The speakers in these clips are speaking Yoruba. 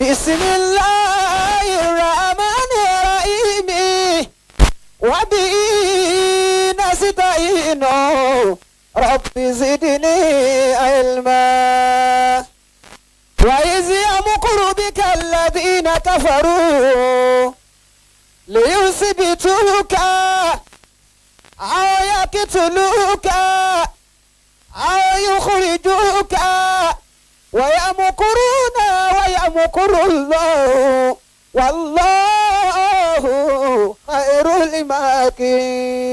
بسم الله الرحمن الرحيم وبه نستعين رب زدني علما وإذ يمكر بك الذين كفروا ليثبتوك أو يقتلوك أو يخرجوك ويمكرون ويمكر الله والله خير الماكرين.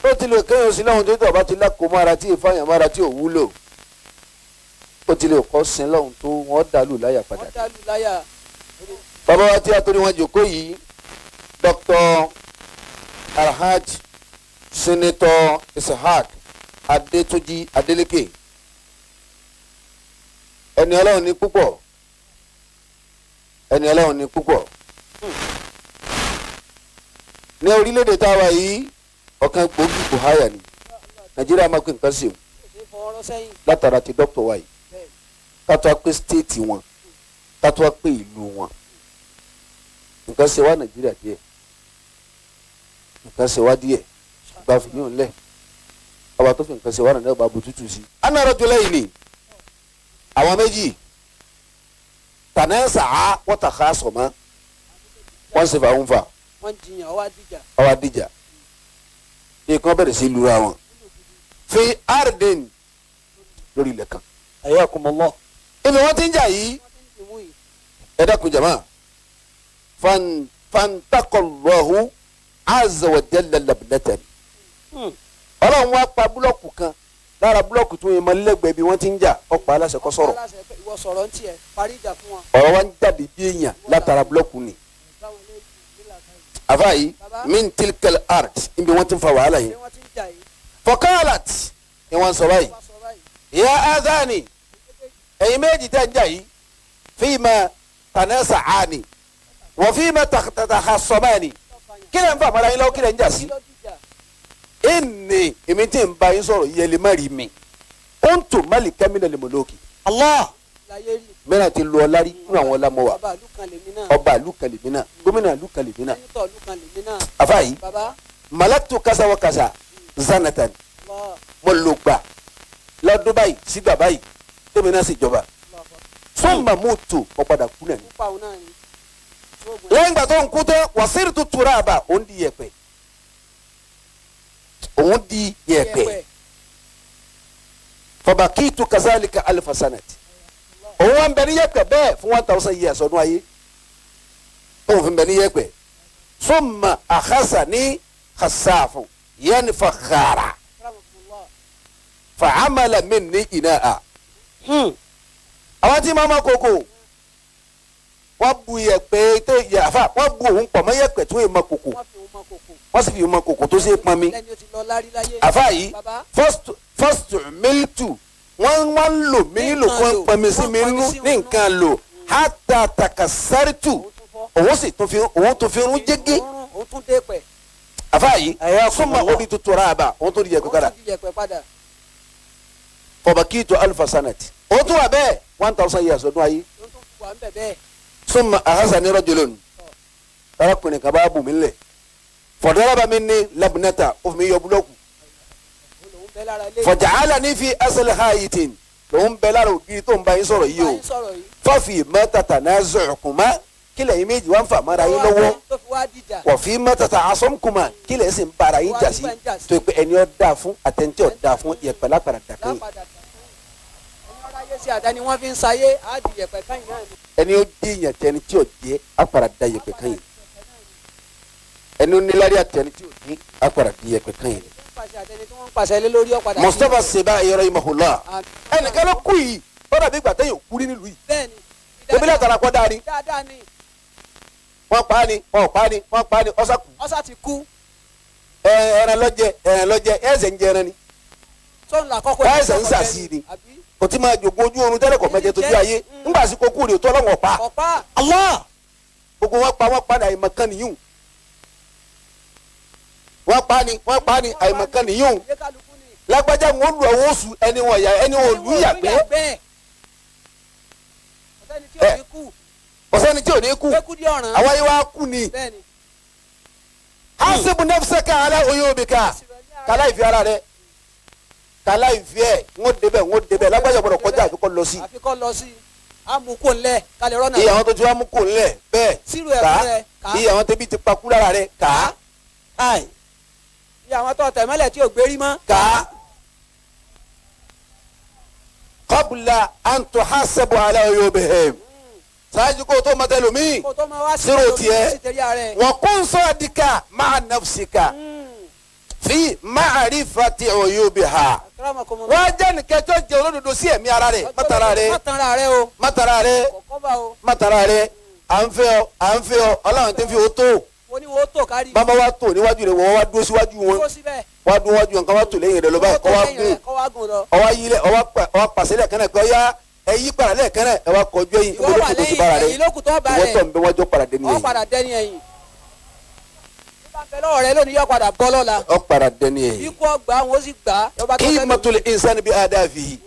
Ó ti lè kéèyàn sí lọ́hùn tó tó ọba ti lákòó mára tí ìfàyàn mára tí ò wúlò, ó ti lè kọ́ sin lọ́hùn tó wọ́n dàlù láyà padà. Wọ́n dàlú láyà. Bàbá wa tí a torí wọn jòkó yìí, Dr. Alhaj Senator Ishaq Adétúnjì Adélékè, ẹni Ọlọ́run ní púpọ̀, ẹni Ọlọ́run ní púpọ̀ ní orílẹ̀-èdè tá a wà yìí. Ọ̀kan gbòógì buhaya ni Nàìjíríà máa pín nǹkan sí o. Kò ṣeé fọwọ́rọ́ sẹ́yìn. Látara ti dókítà wa yìí, Bẹ́ẹ̀. kátó wá pé state wọn, kátó wá pé ìlú wọn, nǹkan ṣe wá Nàìjíríà díẹ̀, nǹkan ṣe wá díẹ̀. Gba fìyàn lẹ̀, ọba tó fi nǹkan ṣe wá nàìjíríà ọba bututu sí. Ana rajulaini, àwọn méjì, tanaza'a wa takhasama, wọ́n ṣe fà ń fà. Wọ́n jiyàn, ọwọ́ àdìjà. Ọwọ́ adìjà nǹkan bẹ̀rẹ̀ sí lura wọn fi ardin, lórí ilẹ̀ kan. Ayakumullah. Ibi wọ́n ti ń jà yìí, Wọ́n ti ń dìmú yìí. Ẹ dákun jama, fantakọlọhu azza wa jalla labnatan. Ọlọ́run wá pa búlọ́ọ̀kù kan lára búlọ́ọ̀kù tó yẹ mọ́ lẹ́gbẹ̀ẹ́ bí wọ́n ti ń jà, ọ̀pá aláṣẹ kọ́ sọ̀rọ̀. Aláṣẹ pé ìwọ sọ̀rọ̀ ń tiẹ̀, parí ìjà fún wọn. Ọ̀rọ̀ wa ń jáde bí èèyàn látara búlọ́ọ̀kù ni. Báwọn lè nílà káyìí. Àfa yìí, Baba. Min tilkal ard, níbi wọ́n ti ń fa wàhálà Ṣé yìí, wọ́n ti ń jà yìí? Fọkàlàt ni wọ́n sọ báyìí: Wọ́n sọ báyìí. Ya azani, ẹ̀yin méjì tẹ́ ń jà yìí, fíìmà tanasa'ani wọ́n fíìmà tatakhassamani, kí lẹ́ ń fà mọ́ra yín lọ́wọ́? Kí lẹ́ ń jà sí? Kí ló dìjà? Ẹnì èmi tí ń bá yín sọ̀rọ̀ yẹlẹ má rí mi, ó ń tò má lè kẹ́mi lè mọ̀lókì. Allah. Láyé rí. Mẹ́rin ti lu ọlá rí nínú àwọn ọlá mọ́ wa. Ọba ìlú kan lèmi náà. Ọba ìlú kan lèmi náà, gómìnà ìlú kan lèmi náà. Sẹ́nitọ̀ ìlú kan lèmi náà. Àfa yìí, Baba. malaktu kasa wa kasa zanatan, Allah. mo lò gbà lọ́dún báyìí sígbà báyìí tèmi náà sì jọba, summa mutu, mo padà kú náà ni. Kúpa òun náà ni. Sóògùn. Lẹ́yìn ìgbà tó ń kú tán, wasirtu turaba, òun di yẹ̀pẹ̀, òun di yẹ̀pẹ̀. Fabakitu kazalika alifa sanati, òun wà ń bẹ ní yẹ̀pẹ̀ bẹ́ẹ̀ fún 1,000 years, ọdún ayé tóun fi ń bẹ ní yẹ̀pẹ̀. Summa akhasani khasafu yanni fakhara Akramakumullah. fa'amala minni inaa. Àwọn tí màmá koko wọ́n bu yẹ̀pẹ̀ tó yàfa, wọ́n bu òun pọ̀ mọ́ yẹ̀pẹ̀ tó yẹ mọ́ koko. Wọ́n fi òun mọ kòkò. Wọ́n sì fi mọ́ koko tó ṣe é pọn mi. Lẹ́ni ó ti lọ lárí láyé. Àfa yìí, Baba. First miltu, wọ́n ń lò mí nílò kó ń pọn mi sí mi nú ní nǹkan lò hata takasaritu. Òun tún fọ́. Òun sì tún fi òun tún fi rún jégé. Òun tún dé pẹ̀. Àfa yìí, Ayakumullah. súnmọ́ orí tuntun ra àbá, òun tó di yẹ̀pẹ̀ Òun padà. tún di yẹ̀pẹ̀ padà. Fọbakíto alifa sanati, òun tún wà bẹ́ẹ̀ 1,000 years, ọdún ayé. Òun tún wà ń bẹ̀ bẹ́ẹ̀. Súnmọ́ ahasani rajulun, arákùnrin kan bá bù mí lẹ̀, fọ̀dọ́rọ́bà mi ní labunata, ó fi mi yọ búlọ́ọ̀kù. Òun lòún bẹ́ lára ilé. Fọ̀jàhálà ní fi asẹlẹ̀ hayitin, lòun bẹ lára ògiri tó ń bá yín sọ̀rọ̀ yìí o. Bá yín sọ̀rọ̀ yìí. Fọ́ọ̀fì mẹ́tàtà náà zọ̀ọ̀kùnmá, kílẹ̀ yín méjì wá ń fà mọ́ra yín lọ́wọ́? Tó fi wá dìjà. Wọ̀fí mẹ́tàtà asọ́mkùnmá, kílẹ̀ sì ń bára yín jà sí? Tó pé ẹni ọ̀ dáa fún àtẹ̀ntì ọ̀ dáa fún, yẹ̀pẹ̀ lápàdà dàkẹ́ yìí. Lápadà dà. Ẹni ọ̀rọ̀ ayé sí àdá ni wọ́n fi ń sayé, á di yẹ̀pẹ̀ káyìn náà ni. Ẹni ó dé yàn tẹni tí ò jẹ́ àpàrà da yẹ̀pẹ̀ kan yìí, ẹni ó nílárí àtẹni tí ò ní àpàrà di yẹ̀pẹ̀ kan yìí. Ẹni tó ń pàṣẹ àtẹni tí wọ́n ń pàṣẹ lé lórí ọ̀padà. Mustapha Seba rahimahullah, ẹnìkan ló kú yìí, ó dàbí ìgbà téèyàn kú rí nílùú yìí. Bẹ́ẹ̀ni. Ebi látara kọ́ dáa ni. Dáadáa ni. Wọ́n pa á ni, wọ́n pa á ni, wọ́n pa á ni, ọ̀sà kù. Ọ̀sà ti kú. Ẹ ẹran lọ́jẹ, ẹran lọ́jẹ, ẹsẹ̀ ń jẹ ẹran ni. Sóun là kọ́kọ́. Ẹsẹ̀ ń sàsí ni. Àbí? Kò tí máa jòkó ojú oorun tẹ́lẹ̀, kò mẹ́jẹ tójú ayé ńgbà sí kókó rè tó ọlọ́wọ̀n pa. Ọ̀pá. Allah. Gbogbo wọn pa, wọn pa ní àyèmọ̀kan nìyún, wọn pa ni, wọn pa ni, àyèmọ̀kan nìyún. Ìyé kálukú ni. Lágbájá wọn lu àwọn oṣù ẹni wọn yà, ẹni wọn lù yàgbẹ́. Bẹ́ẹ̀. Ọ̀sẹ́ni tí ò ní kú. Ọ̀sẹ́ni tí ò ní kú. Pé kú dí ọ̀ràn. Àwa yìí wá kú ni. Bẹ́ẹ̀ ni. Hasibu nafsaka ala uyubika, kala ìfi ara rẹ, kala ìfi ẹ ń débẹ̀, ń débẹ̀ lágbájá gbọ́dọ̀ kọjá àfikọ́ lọ sí. Àfikọ́ lọ sí, amukó ńlẹ̀ kalẹ̀ rọ́nà. Iye àwọn tó ti wá mú kó ńlẹ̀ bẹ́ẹ̀. Sírò ẹ̀ kà fún rẹ kà. Iye àwọn tẹ́bí ti pakú lára rẹ kà á. Ai, Iye àwọn tó tẹ̀ mọ́lẹ̀ tí ò gbérí mọ́. Kà á. Qabla an tuhasabu ala uyubihim, ṣáájú kó o tó mọ tẹlómi. Kó tó máa wá sí Sírò ẹlòmíì tiẹ̀. sí tẹ̀lé ara ẹ̀. Wa kun sadika ma'a nafsika fi ma'rifati uyubiha. Akramakumullah. Wọ́n jẹ́ nìkan tó jẹ́ olódodo sí ẹ̀mí ara rẹ̀, mọ́tara rẹ̀. Má tanra rẹ o. Mọ́tara rẹ̀. Kọ̀kọ́ bá o. Mọ́tara rẹ̀. À ń fẹ́ ọ, à ń fẹ́ ọ, ọlọ́run tí ń fi o tó. Mo ní wo tó kárí. Bàbá wa tó níwájú rẹ̀, wọ́n wá dúró síwájú wọn. Dúró síbẹ̀. Wá dúró wájú wọn, ká wá tó lẹ́yìn rẹ̀ lọ́ba kọ́ wá Lẹ́yìn gùn. rẹ̀, kọ́ wá gùn lọ. Ọwá yílẹ̀, ọwá pàṣẹ lẹ́ẹ̀kan náà pé ọyá ẹ yí padà lẹ́ẹ̀kan náà, ẹ wá kọjú ẹ̀yìn. Ìwọ wà ìwọ tó ti lẹ́yìn bára rẹ̀ ẹ̀yìn lókùn tó bá ìwọ rẹ̀. tó ń bẹ wájú padà dẹni Ọ ẹ̀yìn. padà dẹni ẹ̀yìn. Bí bá ń bẹ lọ́wọ́ rẹ lónìí, yọ padà bọ́ lọ́la. Ọ padà dẹni ẹ̀yìn. Ikú ọgbà wọn ó sì gbà á. Lọ́ba tó fẹ́ lò. Qimatul insani bi adafihi,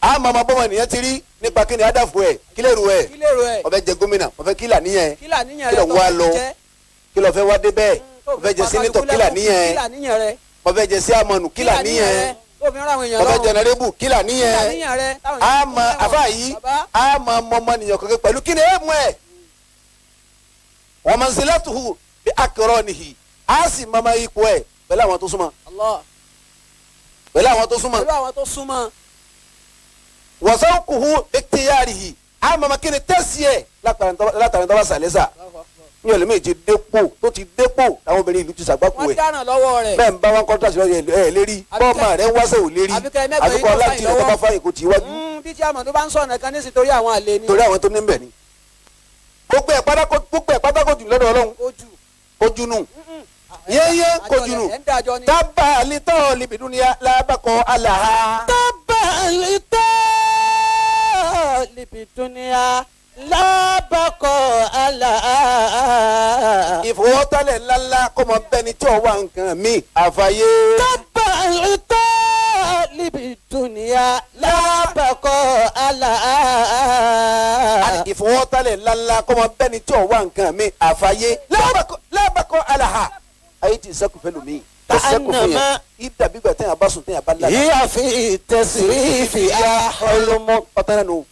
a máa ma bọ́mọ nìyẹn ti rí nípa kí ni adafu ẹ̀, kí lè ru ẹ̀. Kí lèrò ẹ̀? Ó fẹ́ jẹ gómìnà, ó fẹ́ kí là níyẹn? Kí làníyàn Kí rẹ ló ń tó wá fi lọ? jẹ́? Kí ló fẹ́ wá dé bẹ́ẹ̀? Tó Ó fi fẹ́ jẹ pa senator, kálukú kí là lẹ́kùn. níyẹn? Kí làníyàn rẹ? Ó fẹ́ jẹ chairman, kí là níyẹn? Tó fi ń ra àwọn èèyàn Ó fẹ́ lọ́rùn. jẹ honourable, kí là Kí níyẹn? làníyàn rẹ táwọn A èèyàn mọ fi ń àfa rẹ́wọ̀n? yìí. Bàbá. A mọ ọmọnìyàn kankan pẹ̀lú kí ni ẹ mú ẹ wa manzilatuhu bi akranihi, a sì mọ ọmọ ipò ẹ pẹ̀lú àwọn tó súnmọ́. Allah. Pẹ̀lú àwọn tó súnmọ́. Pẹ̀lú àwọn tó súnmọ́. Wa zawquhu bi ikhtiyarihi, a mọ ọmọ kí ni tẹ́sí ẹ látàrí tó bá sàlẹ́sà ní ẹlòmíì ti dépò tó ti dépò, àwọn obìnrin ìlú ti sàgbákò Wọ́n ẹ̀. dáràn lọ́wọ́ rẹ̀. Bẹ́ẹ̀ ń bá wọn kọ́ńtà síwájú ẹ̀ lérí. Bọ́ọ̀mà rẹ̀ ń wáṣẹ̀ ò lérí. Àbíkẹ́ mẹ́gbẹ̀ẹ́ àbíkọ́ yìí ló láti fàyìn rẹ̀ tó bá lọ́wọ́. fáyìn kò tí wájú. Bí tí àmọ̀ tó bá ń sọ̀nà kan nísìnyí torí àwọn àlè ni. Torí àwọn tó ní bẹ̀ ni gbogbo ẹ̀ pátákó, gbogbo ẹ̀ pátákó jù lọ́dọ̀ Ọlọ́run. Ojú. Kojú nù yẹ́nyẹ́ kojú nù. Ẹ̀ ń dájọ́ ni. Tábà litọ́ libidunia lábàkọ́ alaha. Tábà libidunia lábàkọ̀ àlà. Ìfowótálẹ̀ ńláńlá kọ́mọ bẹ́ni tí ò wá nǹkan mi àfàyè. Tábà libidunia lábàkọ̀ àlà. Ìfowótálẹ̀ ńláńlá kọ́mọ bẹ́ni tí ò wá nǹkan mi àfàyè lábàkọ́ alaha. Ayé ti sẹ́kù fẹ́ lómi kò sẹ́kù fún yẹn ìdàbí gbà tẹ́yàn bá sùn tẹ́yàn bá lára. Hiya fi tasrifiha ọlọmọ ọ̀tá náà nù.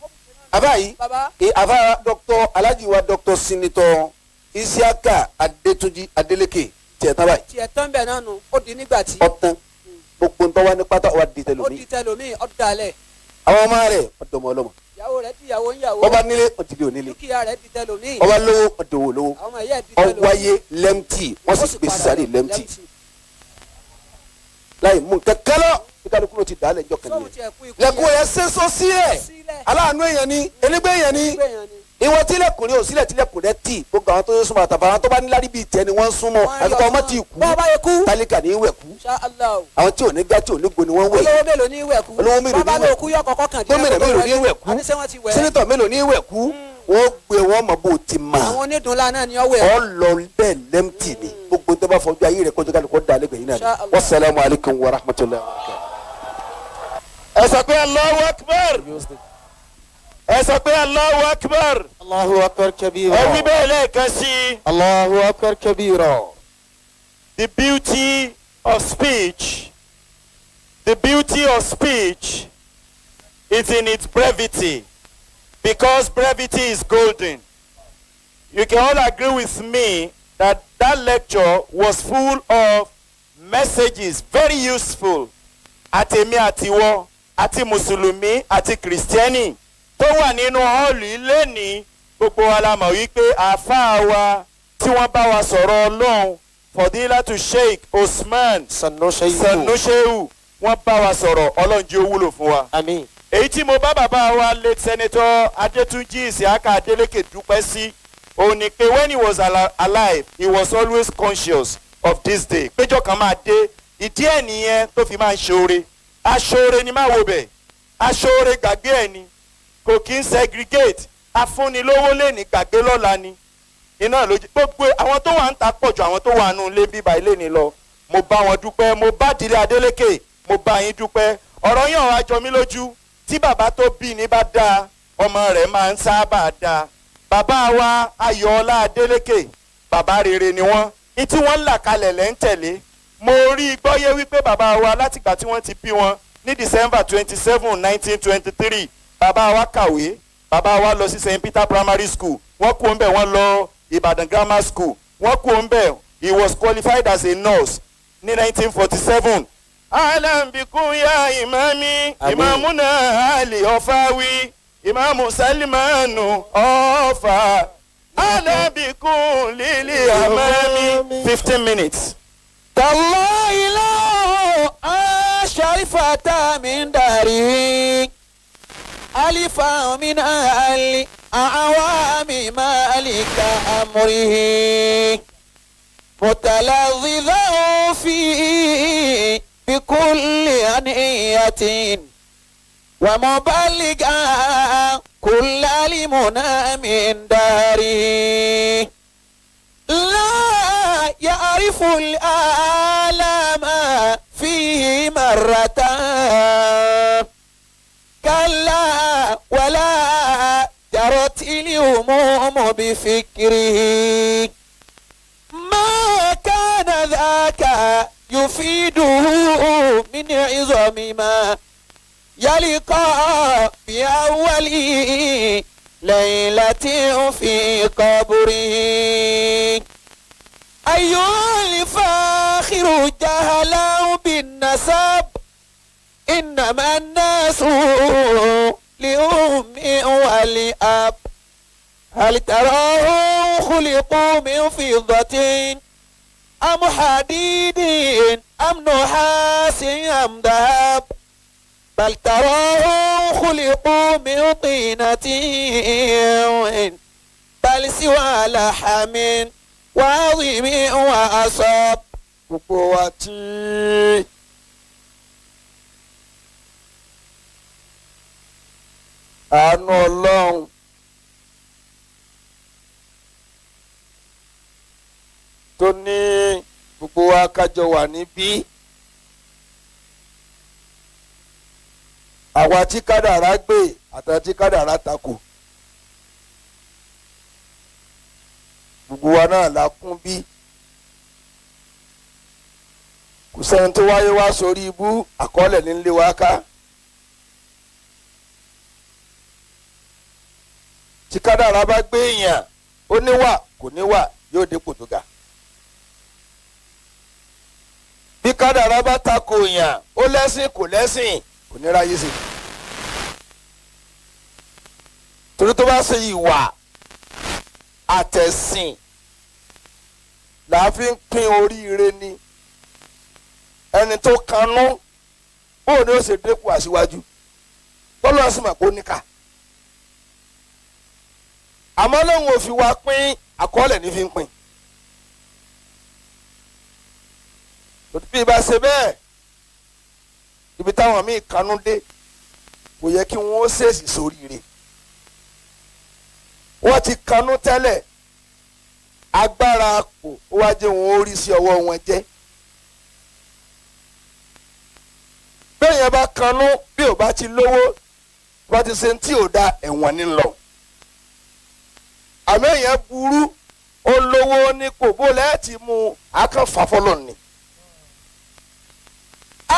Àbá yìí. Bàbá. Àbá Dr. Alhaji wa Dr. Senator Isiaka Adetunji Adeleke tiẹ̀ tán báyìí. Tiẹ̀ tán bẹ̀ náà nù, ó di nígbà tí. Ọ̀tán, gbogbo ntọ́ wa ní pátá wa di Ó tẹlomi. di tẹlomi, ó dalẹ̀. Àwọn ọmọ rẹ̀ ọ̀dọ́mọ ọlọ́mọ. Ìyàwó rẹ̀ di ìyàwó ń yàwó. Ọba nílé ọ̀dìlẹ̀ onílé. Dúkìá rẹ̀ di tẹlomi. Ọba lówó ọ̀dọ̀wọ̀ lówó. Àwọn ọmọ ẹ̀yẹ́ di tẹlomi. Ọwáyé lẹ́mtì, wọ́n sì gbé sísáré lẹ́mtì láì mú nǹkan lọ bí kálukú ló ti dàálẹ̀ ńjọ́ kan Sóhun nìyẹn. tiẹ̀ kú ikú Lẹ́kùn yẹn. rẹ̀ sẹ́sọ sílẹ̀. Sílẹ̀. Aláàánú èèyàn ni, elégbé èèyàn ni. Gbé yẹn ni. Ìwọ tílẹ̀kùn ni ò sílẹ̀, tílẹ̀kùn rẹ tì, gbogbo àwọn tó yẹ súnmọ́ àtàbà àwọn tó bá níláárí bíi tiẹ̀ ni wọ́n ń súnmọ́. Wọ́n rí Àfikún ọmọ ọtún. tí ì kú. Bọ́ bá yẹ kú. Tálíkà ní í wẹ̀ kú. Insha Allah. Àwọn tí ò ní gá tí ò ní go ni wọ́n wẹ̀. Olówó mélòó ní ìwẹ̀ kú? Olówó mélòó ní Bàbá ìwẹ̀ ló kú yọ kọ̀kọ́ kàn díẹ̀. Gómìnà mélòó ní ìwẹ̀ kú? Àní ṣé wọ́n ti wẹ̀? Senator mélòó ní ìwẹ̀ kú? Wọ́n gbé wọn mọ̀ bó ti mà. Àwọn onídùnlá náà ni ọ wẹ̀. Ọ lọ bẹ́ẹ̀ lẹ́mtì ni gbogbo tó bá fọjú ayé rẹ̀ kọjú kálukọ́ da lẹ́gbẹ̀ẹ́ yìí náà Insha ni. Allah. Wasalaamu alaykum wa rahmatulahi wa barakatuh. Ẹ sọ pé Allahu Akbar. Ẹ sọ pé Allahu Akbar. Allahu akbar kabira. Ẹ wí bẹ́ẹ̀ lẹ́ẹ̀kan sí i. Allahu akbar kabira. The beauty of speech, the beauty of speech is in its brevity, because brevity is golden. You can all agree with me that that lecture was full of messages, very useful. Àtèmi àtiwọ́, àti Mùsùlùmí àti Kìrìsìtẹ́nì tó wà nínú hall ilé ní gbogbo wa la mọ̀ wípé àáfàá wa tí wọ́n bá wa sọ̀rọ̀ Ọlọ́run, Fọdílátù Sheikh Osman Sannu Shehu. Sannu Shehu, wọ́n bá wa sọ̀rọ̀, Ọlọ́run jẹ́ ó wúlò fún wa. Àmín. Èyí tí mo bá bàbá wa late Senator Adétúnjì Ìsíákà Adélékè dúpẹ́ sí òun ni pé when he was alive, he was always conscious of this day, péjọ kan máa dé. Ìdí ẹ̀ nìyẹn tó fi máa ń ṣoore. Aṣoore ni máa wo bẹ̀, aṣoore gbàgbé ẹ̀ ni, kò kí ń segregate. Afúnilówó lè ní gbàgbé lọ́la ni iná lójú. Gbogbo àwọn tó wà ń ta pọ̀ ju àwọn tó wà nù ilé bíbá ilé ni lọ. Mo bá wọn dúpẹ́, mo bá ìdílé Adélékè, mo bá yín dúpẹ́. Ọ̀rọ̀ yín ọ̀rọ̀ àjọ mi lójú. Tí bàbá tó bí ní bá dáa, ọmọ rẹ̀ máa ń sábà dáa. Bàbá wa Ayọ̀ọ́lá Adélékè, bàbá rere ni wọ́n. Ní tí wọ́n là kalẹ̀ lẹ́ ń tẹ̀lé. Mo rí i gbọ́yé wípé bàbá wa látìgbà tí wọ́n ti bí wọn ní December 27, 1923, bàbá wa kàwé. Bàbá wa lọ sí St. Peter Primary School. Wọ́n kú ńbẹ̀, wọ́n lọ Ìbàdàn Grammar School. Wọ́n kú ńbẹ̀, he was qualified as a nurse ní 1947. Ahlan bikum ya imami, imamuna Ali Ọ̀fáwí, imamu Salimanu Ọ̀fà. Ahlan bikum lili amami. 15 minutes. تالله لو شرفة من داره ألفا من أهل أعوام مالك أمره متلذذا فيه بكل أنية ومبلغا كل المنى من داره لا يعرف الآلام فيه مرة كلا ولا جرت الهموم بفكره ما كان ذاك يفيده من عظم ما يلقى بأول ليلة في قبره أيها الفاخر جهلا بالنسب إنما الناس لأم ولأب هل تراهم خلقوا من فضة أم حديد أم نحاس أم ذهب بل تراهم خلقوا من طينة بل سوى لحم وعظم وأصاب. Gbogbo wa tí àánú Ọlọ́run tó ní gbogbo wa kájọ wà níbí, àwa tí kádàrá gbé àtàwọn tí kádàrá takò, gbogbo wa náà la kún bí. Kò sẹ́ni tó wáyé wá sórí ibú, àkọọ́lẹ̀ nílé wa ká. Tí kádàrá bá gbé èèyàn, ó níwà kò níwà, yóò dépò tó ga. Bí kádàrá bá takò èèyàn, ó lẹ́sìn kò lẹ́sìn, kò ní ráyè sí. Torí tó bá ṣe ìwà àtẹ̀sìn là á fi ń pín oríire ni. Ẹni tó kanú, bóun ni ó ṣe dépò aṣíwájú tọ́lọ́ sì mọ̀ pé ó níkà, àmọ́ lóun ò fi wá pín àkọọ́lẹ̀ ní fi ń pín. Tòtí bí ibà ṣe bẹ́ẹ̀, ibi táwọn míì kanú dé, kò yẹ kí wọ́n ṣèṣì sóríire. Wọ́n ti kanú tẹ́lẹ̀, agbára kò ó wá jẹ́ wọn ó rí sí ọwọ́ wọn jẹ́. Bẹ́ẹ̀ yẹn bá kanú, bí ò bá ti lówó, bá ti ṣe tí ò da, ẹ̀wọ̀n ní lọ. Àmọ́ èèyàn burú, ó lówó ní kò bó lẹ́ẹ̀tì mú akànfàfọ́lọ́ ni.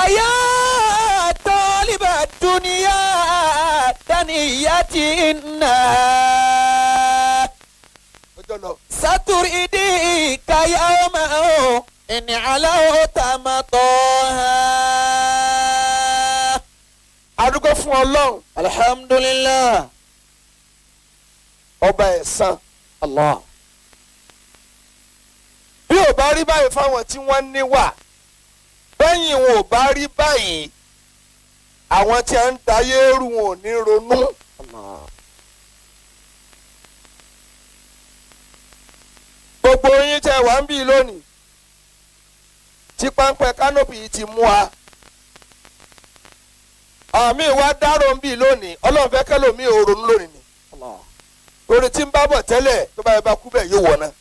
أيا طالب الدنيا دنيتنا Ọjọ́ lọ. ستريدك يوما إن علوت مطاها. Adúgbò fún Ọlọ́run. الحمد لله. Ọba ẹ̀san. الله. Bí ò bá rí báyìí fáwọn tí wọ́n níwà, bẹ́yìn wọn ò bá rí báyìí, àwọn tí a ń dayé rú wọn ò ní ronú. الله. Gbogbo yín tẹ́ wà ń bí lónìí tí páńpẹ́ kánópì yìí ti mú wa, àmì wa dárò ń bí lónìí. Ọlọ́run fẹ́ kẹ́lòmíì ò ronú lónìí ni. الله. Torí tí ń bá bọ̀ tẹ́lẹ̀, tó bá yẹ bá kú bẹ́ẹ̀, yóò wọ̀ náà.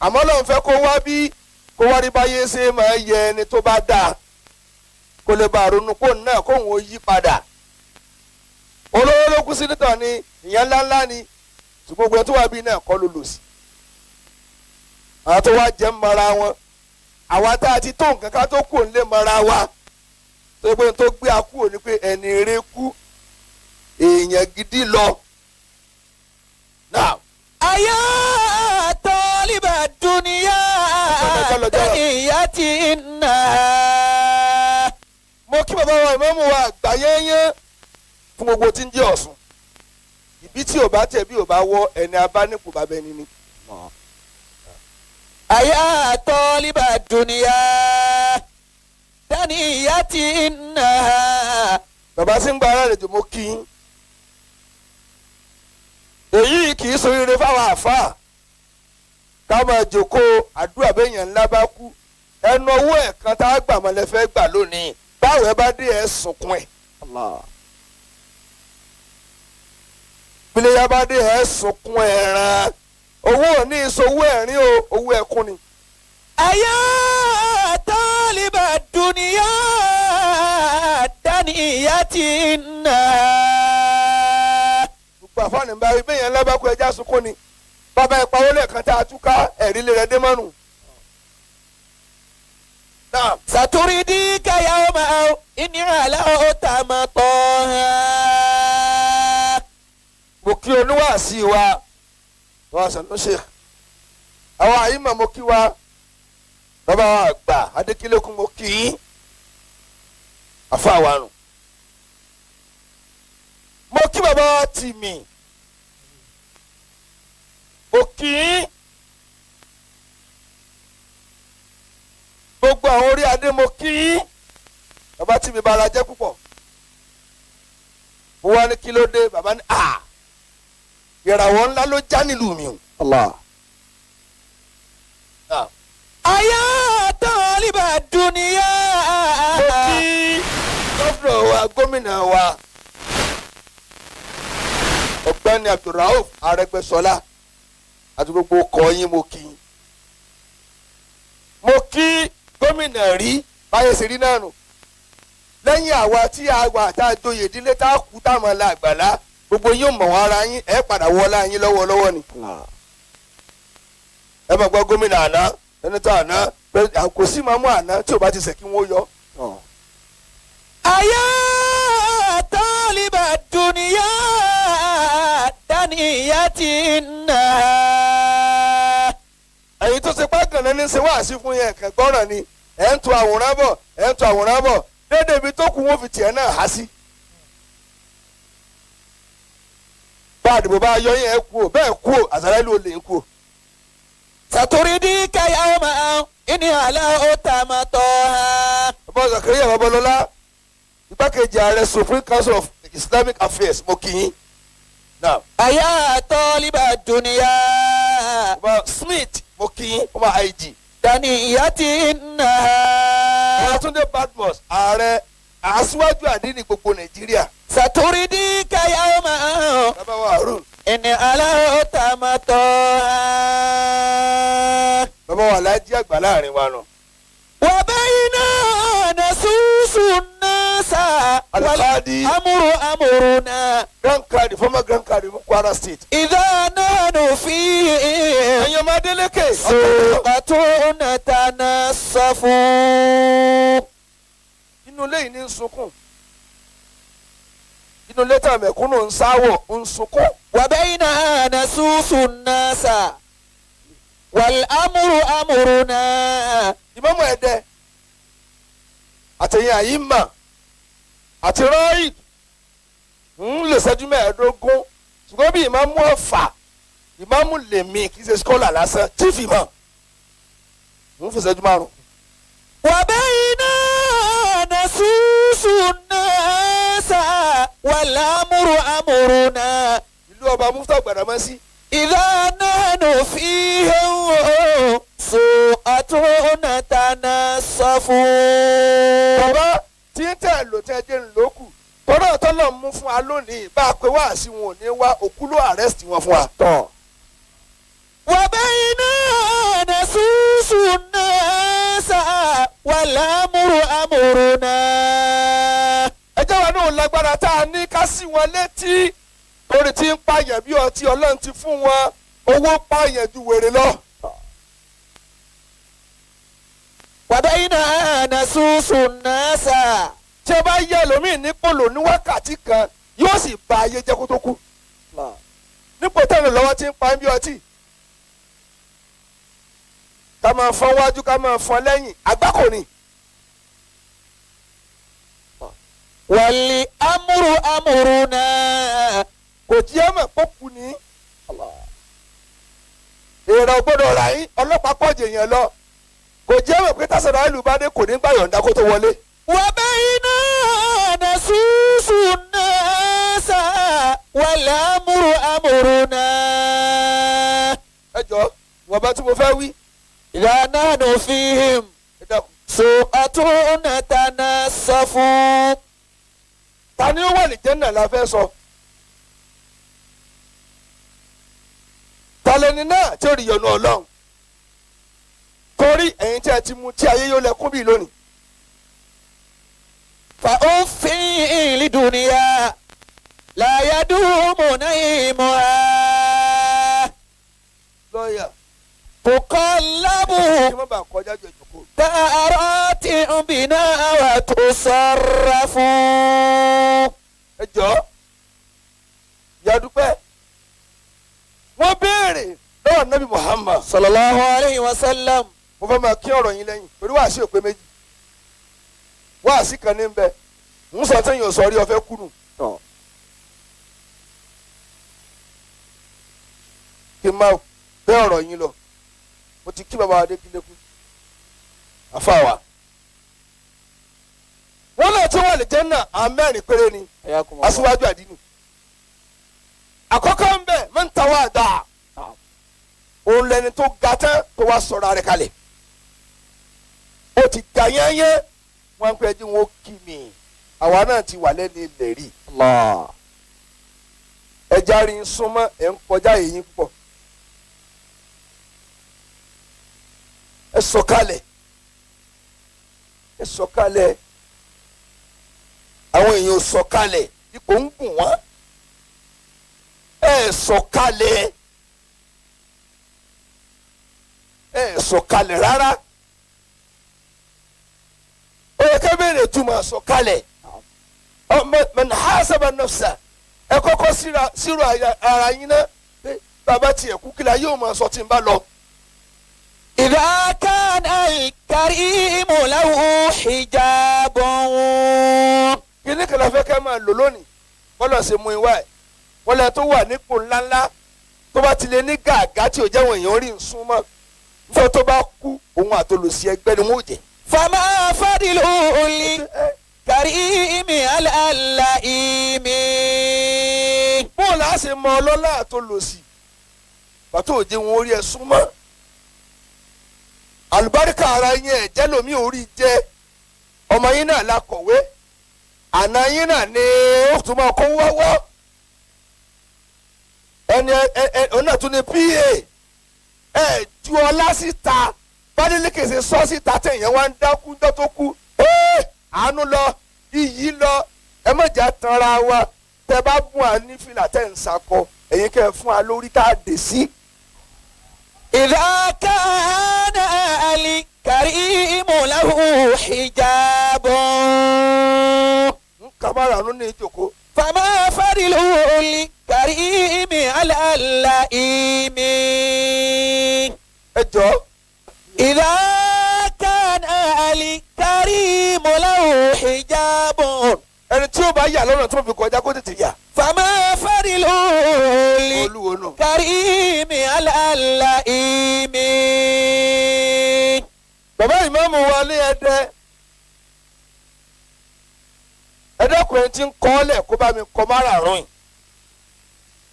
Àmọ́ Ọlọ́run fẹ́ kó wá bí kó wá rí báyé ṣe máa yẹ ẹni tó bá dáa, kó lè bá ronú kó náà kóun ó yí padà. Olówó ló kú senator ni, ìyẹn ńláńlá ni, ṣùgbọ́n gbogbo ẹ̀ tó wà bí náà kọ́ ló lò sí. Àwọn tó wá jẹ́ ń mara wọn, àwa tá a ti tó nǹkan ká tó kù ń lè mara wa, tó yẹ pé tó gbé a kúrò ní pé ẹni eré kú, èèyàn gidi lọ. Now, أيا طالب الدنيا دنية إنها mo kí bàbá wa ìmáàmù wa àgbà yẹ́nyẹ́ fún gbogbo tí ń jẹ́ Ọ̀ṣun. Ìbí tí ò bá tẹ̀ bí ò bá wọ ẹni abánípò bàbá ẹni ni. أيا طالب الدنيا دنية إنها Bàbá tí ń gba ara rẹ̀ jù, mo kí yín. Èyí kì í ṣoríire fáwọn àáfàá ká máa jòkó àdúrà béèyàn ńlá bá kú. Ẹnu ọwọ́ ẹ̀ kan tá a gbà mọ́ lẹ fẹ́ gbà lónìí, báwo ẹ bá dé ẹ sunkún ẹ̀. Bíléyà bá dé ẹ sunkún ẹran. Owó ò ní ìṣòwò ẹ̀rín o, owó ẹkún ni. أيا طالب الدنيا دنية إنها Gbogbo àfáàní bá rí béèyàn ńlá bá kú, ẹja sunkún ni. Bàbá ẹ pawó lẹ́ẹ̀kan tá a túká ẹ̀rí lè rẹ dé mọ́nù. Náà. سترديك يوما إن علوت مطاها Mo kí oníwàásí wa wọn sọ ló ṣe àwọn àyímọ̀, mo kí wa bàbá wa àgbà Adékílékún, mo kí yín àfa wa nù. Mo kí bàbá wa Tìmì, mo kí yín gbogbo àwọn orí adé, mo kí yín. Bàbá Tìmì bára jẹ́ púpọ̀. Mo wá ní kí ló dé? Bàbá ní à ìràwọ̀ ńlá ló já nílùú mi o. Allah. أيا طالب الدنيا Mo kí gómìnà wa, gómìnà wa Ọ̀gbẹ́ni Abdulrauf Arẹ́gbẹ́ṣọlá àti gbogbo ọkọ yín, mo kí yín. Mo kí gómìnà rí báyẹn ṣe rí náà nù lẹ́yìn àwa tí a wà tá a joyè ìdílé tá a kú táwọn la àgbàlá, gbogbo yín ò mọ̀ wọ́n ara yín, ẹ̀ padà wọlá yín lọ́wọ́lọ́wọ́ ni. Ẹ máa gbọ́ gómìnà àná, sẹ́nitọ́ àná, kò sí màmú àná tí ò bá ti sẹ̀ kí wọ́n yọ. أيا طالب الدنيا دنية إنها Ẹ̀yin tó ṣe pàgànnà ní ṣe wáàsí fún yẹn kàn gbọ́ràn ni. Ẹ̀ ń tu àwòrán bọ̀, ẹ̀ ń tu àwòrán bọ̀, déédéé ibi tó kù wọ́n fi tiẹ̀ náà há sí. Bá àdìbò bá yọ yín, ẹ kú o, bẹ́ẹ̀ kú o, àṣàrà ìlú olè ń kú o. سترديك يوما إن علوت مطاها Bàbá Zakaria Babalọlá, igbákejì ààrẹ Supreme Council of Islamic Affairs, mo kí yín. Now, أيا طالب الدنيا bàbá Smith, mo kí yín, ọmọ IG. دنية إنها Ọlátúndé Badmus, ààrẹ aṣíwájú àdínní gbogbo Nàìjíríà. سترديك يوما Bàbá wa Harun. إن علوت مطاها Bàbá wa Alhaji àgbà láàrin wa nù. وبين نسوس الناس Alqadi. والأمر أمرنا Grand Cadi, former Grand Cadi fún Kwara State. إذا نحن فيه Ẹ̀yin ọmọ Adeleke. سوقة نتنصف Inú ilé yìí ní ń sunkún. Inú ilé tí mẹ̀kúnnù ń sáwọ̀ ń sunkún. وبين نسوس الناس والأمر أمرنا Ìmáàmù Ẹ̀dẹ́ àtẹ̀yìn àyímà àti rọ́ọ̀ì ń lè ṣẹ́jú 15, ṣùgbọ́n bí ìmáàmù Ọ̀fà, ìmáàmù lèmi kì í ṣe scholar lásán, chief imam, ń fi ṣẹ́jú 5. وبين نسوس الناس والأمر أمرنا Ìlú ọba Mufta Gbàdámọ́sí. إذا نحن فيه سوءة نتنصف Bàbá tí ń tẹ̀ lò tẹ́ jẹ́ ńlọ́kù tọ́lá tọ́lá mú fún wa lónìí, bá a pé wá sí wọn ò ní wá, òkú ló arrest wọn fún wa. Tọ́. وبين نسوس الناس والأمر أمرنا Ẹ jẹ́ wa ní náà lágbára tá a ní ká sí wọn létí torí tí ń pààyàn bí ọtí ọlọ́run ti fún wọn owó pààyàn ju wèrè lọ. وبيننا نسوس الناس Tí ẹ bá yẹ ẹlòmíì ní pòlò ní wákàtí kan yóò sì ba ayé jẹ́ kó tó kú. Nípò tẹ́lẹ̀ lọ́wọ́ tí ń pa bí ọtí. Ká máa fọ́n wájú ká máa fọ́n lẹ́yìn àgbákò ni. والأمر أمرنا Kò jí ẹ mọ̀ kó kú ni. Èrò gbọ́dọ̀ rà yín ọlọ́pàá pọ̀ jèèyàn lọ. Kò jẹ́ mọ̀ pé tásánà ìlú bá dé kò ní gbà yọ̀ǹda kó tó wọlé. وبيننا نسوس الناس والأمر أمرنا Ẹ jọ wọ́n bá tí mo fẹ́ wí. إذا نحن فيهم Ẹ dákun. سوءة نتناصف Ta ni ó wà ní jẹ́nà la fẹ́ sọ? Ta lẹni náà tí ó rí yọ́nú Ọlọ́run? Torí ẹ̀yin tí ẹ ti mu tí ayé yóò lẹ́kún bí lónìí. فأف لدنيا لا يدوم نعيمها Lọ́ọ̀yà تقلب kí wọ́n bá kọjá ju ìjòkó. دارات بنا وتصرف Ẹ jọ ìyá dúpẹ́. Wọ́n béèrè lọ́wọ́ Nábì Muhammad. صلى الله عليه وسلم Mo fẹ́ máa kí ọ̀rọ̀ yín lẹ́yìn pẹ̀lú wàásù òpé méjì. Wàásù kan ní bẹ. Ń sọ tẹ́yìn ò sọ rí ọfẹ́ kúrú. Kí n máa bẹ́ ọ̀rọ̀ yín lọ. Mo ti kí bàbá Adékúnlékún. Àfàwà. Wọ́n náà tí wọ́n lè jẹ́ náà àwọn mẹ́rin péré ni aṣíwájú àdínì. Àkọ́kọ́ ń bẹ̀ máa ń ta wá dà. Òun lẹni tó ga tán tó wá sọ̀rọ̀ rẹ̀ kalẹ̀. Ó ti ga yẹ́nyẹ́ wọ́n ń pẹ́ jí wọn ó kí mi. Àwa náà ti wà lẹ́ni ilẹ̀ rí. Ẹja rí ń súnmọ́ ẹ̀ ń kọjá èyí púpọ̀. Ẹ sọ̀kalẹ̀. Ẹ sọ̀kalẹ̀. Àwọn èèyàn ò sọ̀kalẹ̀ ipò ń gùn wọ́n. Ẹ sọ̀kalẹ̀. Ẹ sọ̀kalẹ̀ rárá. Ó yẹ ká béèrè túmọ̀ sọ̀kalẹ̀. Man hasaba nafsa ẹ kọ́kọ́ sírò ara yín náà pé bàbá tiẹ̀ kú kí la yóò máa sọ tí n bá lọ. إذا كان الكريم له حجاب Kíní kan la fẹ́ ká máa lò lónìí bọ́lá ṣe mú ìwá ẹ̀ wọ́n lẹ tó wà nípò ńláńlá tó bá ti lè ní gàgá tí ò jẹ́ wọn èèyàn rí ń sún mọ́ nífẹ̀ẹ́ tó bá kú òun àtolòsí ẹgbẹ́ ni wọ́n ò jẹ́. فما فضل الكريم على اللئيم Bóòlù á ṣe mọ ọlọ́lá àtolòsí pàtó òjé wọn orí ẹ sún mọ́ àlùbáríkà ara yín ẹ̀ jẹ́ lómi orí jẹ́ ọmọ yín náà la kọ̀wé àná yín náà ni ó tún máa kó wọ́wọ́ ẹni ẹ ẹ òun náà tún ní pa ẹ ju ọlá síta bádélékè ṣe sọ síta tẹ̀yẹ̀ wá ń dákú ńjọ́ tó kú ẹ àánú lọ iyì lọ ẹ má jà tanra wa tẹ bá bùn à ní fìlà tẹ̀ ń sakọ ẹ̀yin kẹ́ ẹ fún wa lórí tá a dè sí. إذا كان الكريم له حجاب Ń kábàárà ló ní ìjòkó. فما فضل الكريم على اللئيم Ẹ jọ إذا كان الكريم له حجاب ẹni tí ó bá yà lọ́nà tó fi kọjá kó tètè yà. فما فضل Olúwo nù. الكريم على اللئيم Bàbá ìmáàmù wa ní Ẹdẹ ẹdẹkùnrin tí ń kọ́ ọ́lẹ̀ kó bá mi kọ́ márààrún yìí.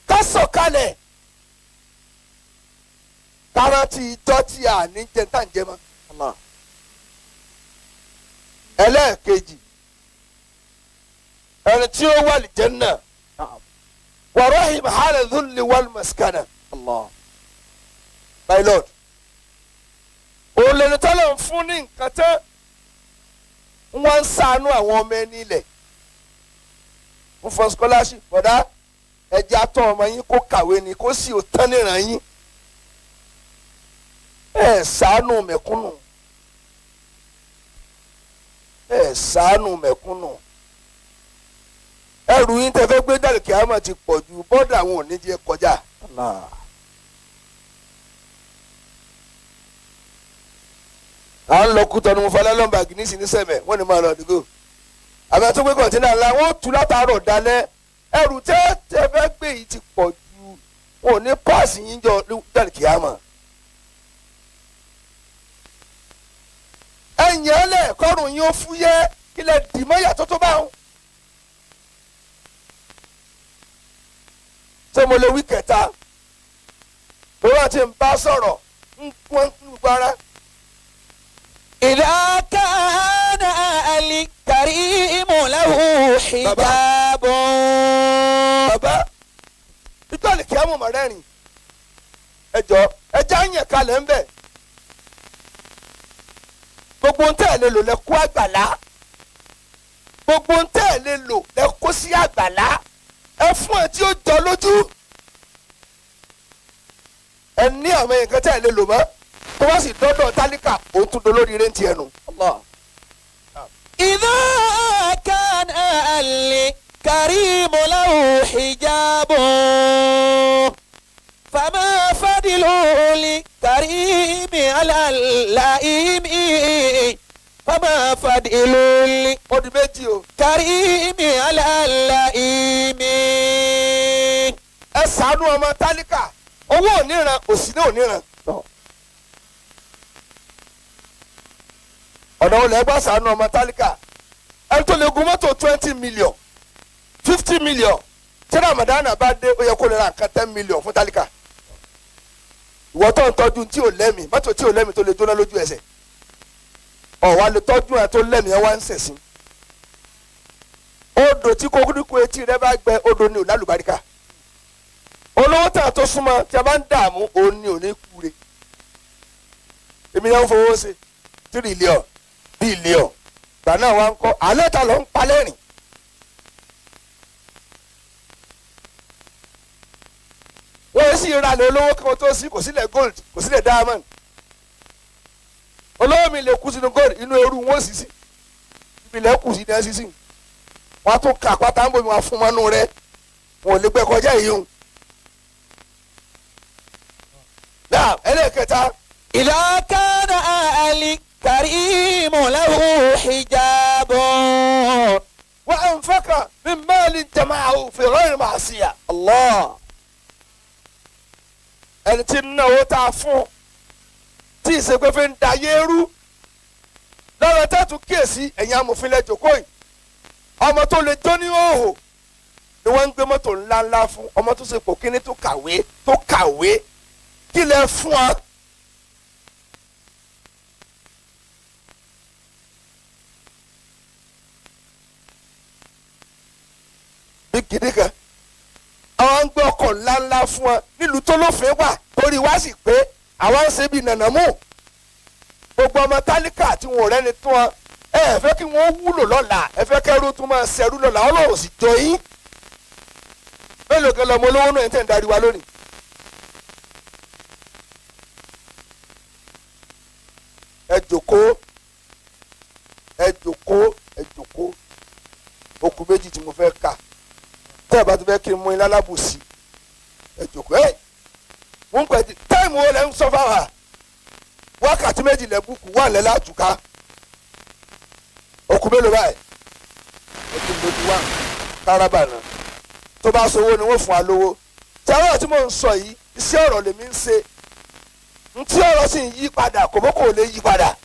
Ká sọ̀kalẹ̀ kárántì ijọ́ tí a ní jẹ tá à ń jẹ mọ́. Ẹlẹ́ẹ̀kejì ẹni tí ó wà lìjẹ́ náà wa rahim hàlẹ̀ dhulli wal maskana. My lord, òun lẹni tọ́lọ̀ ń fún ní nǹkan tán wọ́n ń ṣàánú àwọn ọmọ ẹni ilẹ̀. Ń fọn scholarship bọ̀dá ẹjẹ́ atọ́ ọmọ yín kó kàwé ni kó sì ò tán níran yín. Ẹ ṣàánú mẹ̀kúnnù, ẹ ṣàánú mẹ̀kúnnù. Ẹrù yín tẹ́ fẹ́ gbé dàlù kíámà ti pọ̀ ju bọ́dà àwọn ò ní jẹ́ kọjá. À ń lọ Kútọ̀nù mo falẹ́ lọ́nba gínísì ní sẹ̀mẹ̀ wọ́n ní máa lọ àdúgbò. Àbẹ tó gbé kọ̀ǹtínà ńlá wọ́n tú látàárọ̀ dalẹ́. Ẹrù tẹ́ tẹ́ fẹ́ gbé yìí ti pọ̀ ju wọn ò ní páàsì yín jọ dàlù kíámà. Ẹ̀yìn ẹlẹ́ kọ́rùn yín ó fúyẹ́ kílẹ̀ dìmọ́yà tó tó bá wọn. Ṣé mo lè wí kẹta? Bí wọ́n ti ń bá sọ̀rọ̀ ń pọ́n gbára. إذا كان الكريم له حجاب. Bàbá ìjọ lè kí á mọ̀ mọ̀ rẹ́rìn. Ẹ jọ ẹjẹ́ àyàn kalẹ̀ ń bẹ̀. Gbogbo ń tẹ́ ẹ̀ lè lò lẹ kó àgbàlá. Gbogbo ń tẹ́ ẹ̀ lè lò lẹ kó sí àgbàlá. Ẹ fún ẹ tí ó jọ lójú. Ẹ ní àwọn nǹkan tẹ́ ẹ̀ lè lò mọ́. Tó bá sì dọ́dọ̀ tálíkà, òun tún dolórí eré ń ti ẹnu. إذا كان الكريم له حجاب فما فضل الكريم على اللئيم فما فضل Ó di méjì o. الكريم على اللئيم. Ẹ ṣàánú ọmọ tálíkà, owó òníran, òsì ní òníran. Ọ̀nà olè bá ṣàánú ọmọ tálíkà? Ẹni tó lè gun mọ́tò 20 million, 50 million, tí Ramadana bá dé, ó yẹ kó lè ra nǹkan 10 million fún tálíkà. Ìwọ tó ń tọ́jú tí ò lẹ́mìí, mọ́tò tí ò lẹ́mìí tó lè jóná lójú ẹsẹ̀, ọ̀wá lè tọ́jú ẹ̀ tó lẹ́mìí ẹ̀ wá ń sẹ̀sìn. Odò tí kókúrúkú etí rẹ bá gbẹ, odò ni ò lálùbáríkà. Olówó tà tó súnmọ́ tí a bá ń dààmú, òun ni ò ní kúre. Èmi náà ń fowó ṣe tírílíọ̀n bílíọ̀n gbà náà wá ń kọ́ alẹ́ ta ló ń palẹ́rìn. Wọ́n sì ralẹ̀ olówó kan tó sí, kò sílẹ̀ gold, kò sílẹ̀ diamond. Olówó mi lè kú sínú gold, inú eru wọn sì sí ìpìlẹ̀ kù sí ní ẹ sísìn. Wọ́n á tún kà pátá ń bomi wọn fún mọ́nú rẹ, wọn ò lè gbẹ kọjá yìí o. Náà ẹlẹ́ẹ̀kẹta. إذا كان الكريم له حجاب. وأنفق من مال جمعه في غير معصية. الله. Ẹni tí ń náwó tá a fún tí ìṣègbè fi ń da yéérú lọ́rọ̀ tẹ́tù kíyèsí. Ẹ̀yin amòfin lẹ́jọ́ kóyì, ọmọ tó lè jó ní òhò ni wọ́n ń gbé mọ́tò ńláńlá fún. Ọmọ tó ṣe pò kíní, tó kàwé, tó kàwé, kí lẹ fún ọ. Bí kìíní kan, àwọn ń gbé ọkọ̀ ńláńlá fún ọ nílùú tó lófin wà, torí wá sì pé àwọn ń ṣe bíi nànàmú. Gbogbo ọmọ tálíkà tí wọn ò rẹ́ni tó wọn, ẹ fẹ́ kí wọ́n wúlò lọ́la, ẹ fẹ́ kẹ́rú tún máa ṣẹrú lọ́la. Ọlọ́run sì jọ yín. Mélòó kan lọmọ olówó náà ń tẹ̀ ń darí wa lónìí. Ẹ jòkó, ẹ jòkó, ẹ jòkó. Okùn méjì tí mo fẹ́ kà, tẹ́ ẹ bá ti fẹ́ kí n mú yín lálábùsí, ẹ jòkó. Ẹ mo ń pẹ́ di time wo lẹ́ ń sọ fáwa? Wákàtí 2 lẹ́ búkú wà lẹ́ látùká. Okùn mélòó báyìí? Ẹ ti lójú wà kárabà náà. Tó bá sọ owó ni wọ́n fún wa lówó. Tí àwọn tí mò ń sọ yìí, iṣẹ́ ọ̀rọ̀ lèmi ń ṣe, ntí ọ̀rọ̀ sì ń yí padà, kòbókò lè yí padà.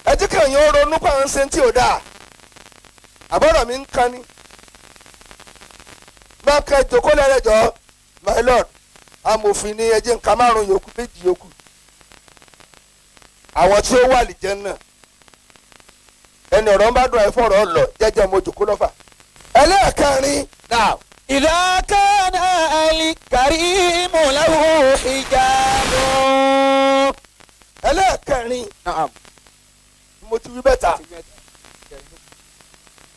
Ẹ jẹ́ kí èèyàn ronú pa ń ṣe tí ò dáa. Àbọ̀rọ̀ mi ń kan ni bákan. Ìjòkó lẹ́rẹ̀jọ́, my lord amòfin ní ẹjẹ́ nǹkan márùn yòókù, méjì yòókù. Àwọn tí ó wà lìjẹ́ náà, ẹni ọ̀rọ̀ ń bá dùn, ẹ̀fọ́ ọ̀rọ̀ lọ jẹ́jẹ́ mo jòkó lọ́fà. Ẹlẹ́ẹ̀kẹrin náà. إذا كان الكريم له حجاب. Ẹlẹ́ẹ̀kẹrin. نعم. Mo ti wí bẹ́ta,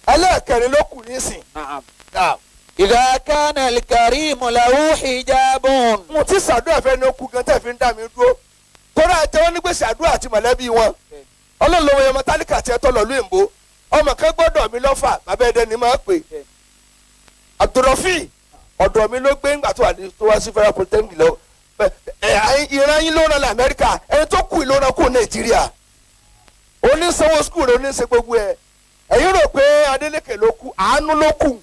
ẹlẹ́ẹ̀kẹrin ló kù nísìn. نعم. إذا كان الكريم له حجاب. Mo ti ṣàdúrà fẹ́ ní okú gan tẹ́ fi ń dá mi dúró torí àti wọn ní gbèsè àdúrà àti mọ̀lẹ́bí wọn ọlọ́run lọ́wọ́ yẹn ọmọ tálíkà àti ẹ̀tọ́ lọ́lú èǹbó ọmọ kan gbọ́dọ̀ mi lọ́fà bàbá ẹ̀dẹ́ ni máa pè Abdulrafi ọ̀dọ̀ mi ló gbé ńgbà tó wà ní tó wá sí federal polytechnic lọ ẹ ìran yín ló ràn lamẹ́ríkà ẹni tó kù ló ràn kó Nàìjíríà onísanwó skul rẹ oníṣe gbogbo ẹ ẹ̀yin rò pé Adeleke ló kú àánú ló kù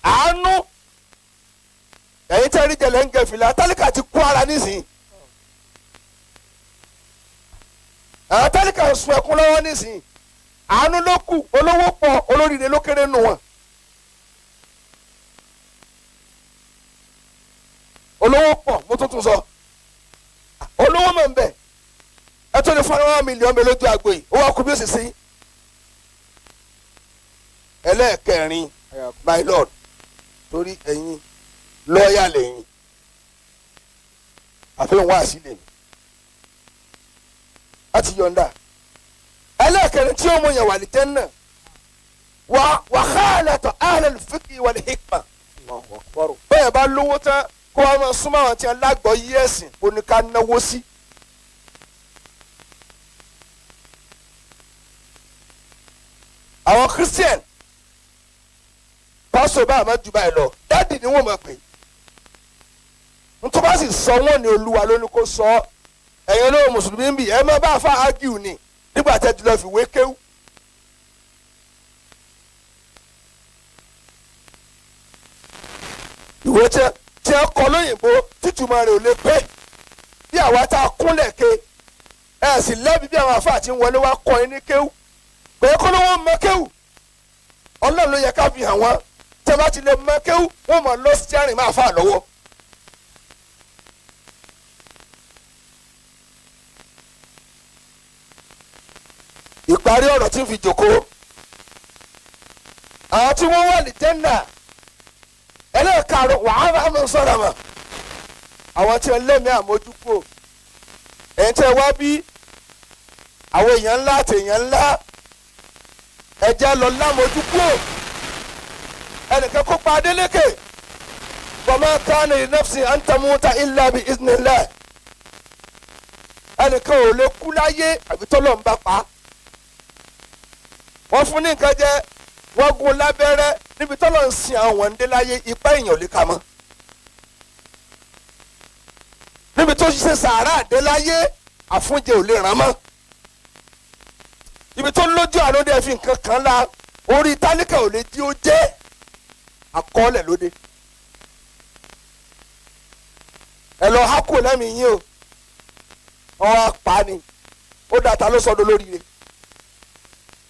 àánú ẹ̀yin tẹ́ rí jẹlẹ̀ ń gẹ fìlà tálíkà ti kú ara nísìnyí àwọn tálíkà ń sun ẹkún lọ́wọ́ nísìnyí àánú ló kù olówó pọ̀ olóríire ló kéré nù wọn. Olówó pọ̀ mo tún tún sọ olówó mọ̀ ń bẹ̀ ẹ tó ní fún 1 million mi lójú agbo yìí ó wá kú bí ó sì sí. Ẹlẹ́ẹ̀kẹrin my lord torí ẹ̀yin lọ́ọ̀yà lẹ́yìn àfihàn wá sílẹ̀ mi láti yọ̀ǹda ẹlẹ́ẹ̀kẹrin tí ó mú yẹn wà ní jẹ́nà wà wàhálàtọ̀ ahlal fiqhi wal hikma bẹ́ẹ̀ bá lówó tán kó wa máa súnmọ́ àwọn tí wọ́n lágbọ́ yí ẹ̀sìn kó ní ká náwó sí. Àwọn Christian pásítọ̀ bá àmọ́ jù báyìí lọ dáàdì ni wọ́n máa pè é ntọ́ bá sì sọ wọ́n ní Olúwa ló ní kó sọ ọ́ ẹ̀yin olówó mùsùlùmí ń bì ẹ má bá fa ágìw ni nígbà tẹ́ ti lọ fi wé kéwú. Ìwé tí ẹ kọ lóyìnbó títúmọ̀ rẹ̀ ò lè pé bí àwa tá a kúnlẹ̀ ke ẹ sì lẹ́bi bí àwọn àfáà ti ń wọlé wá kọ́ ẹ ní kéwú pé kó ló wọ́n mọ kéwú Ọlọ́run ló yẹ ká fi hàn wọ́n tí a bá ti lè mọ kéwú wọ́n mọ̀ lọ sí àrìn máa fà lọ́wọ́. Ìparí ọ̀rọ̀ tí ń fi jòkó àwọn tí wọ́n wà ní jẹ́nà ẹlẹ́ẹ̀karùn wàhálà àmọ́ sọ̀rọ̀ mọ́ àwọn tí wọ́n lẹ́mìí àmójúkò ẹ̀yin tí ẹ wá bí àwọn èèyàn ńlá àti èèyàn ńlá ẹ̀jẹ̀ lọ lámójúkò ẹnìkan kópa Adeleke wa ma kana li nafsin an tamuta illa bi iznillah ẹnìkan ò lè kú láyé àbí tọ́lọ́ ń bá pa á wọ́n fún ní nǹkan jẹ wọ́n gún lábẹ́rẹ́ níbi tọ́lọ̀ ń sin àwọn ndé láyé ipá èèyàn ò lè kà mọ́ níbi tó ṣiṣẹ́ sàárà dé láyé àfúnjẹ ò lè ràn mọ́ ibi tó lójú àánú dé fi nǹkan kan la orí tálíkà ò lè jí ó jẹ́ àkọọ́lẹ̀ lóde ẹ lọ hákò lẹ́mìí yín o wọ́n wá pa á ni ó dá ta ló sọdọ̀ lóríire